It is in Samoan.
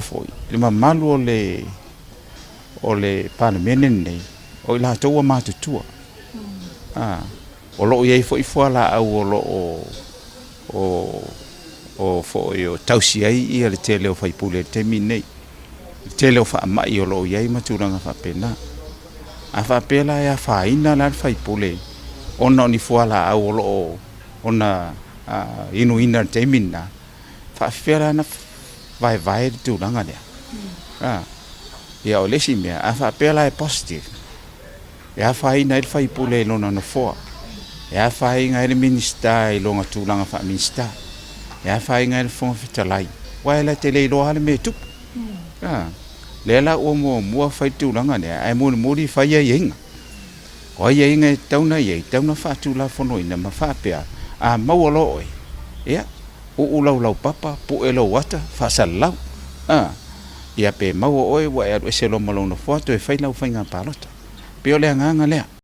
Foi le mamalu o le o le Palemene lenei, o i latou ua matutua. A, o lo o i ai foi fualaau o lo o o o foi o tausi ai ia le tele o faipule i le taimi lenei. Le tele o faamai o lo o i ai ma tulaga faapena. A faapea la e afaina la le faipule ona o ni fualaau o lo o ona inuina i le taimi lena, faafefea la ona vaevae le tulaga lea? A, ia o le isi mea, a faapea la e positive, e afaina ai le faipule i lona nofoa, e afaina ai le Minisita i lona tulaga faa-Minisita, e afaina ai le Fofoga Fetalai, aua e la te le iloa lava le mea e tupu. A, lea la ua muamua fai le tulaga lea, ae mulimuli fai aiaiga. O aiaiga e tatau ona i ai, e tatau ona faatulafonoina ma faapea, a maua loa oe, ia, uu lau laupapa, pue lou ata, faasalalau. A, ia pe maua oe ua e alu ese loa ma lou nofoa toe fai lau faiga palota. E pei o le agaga lea.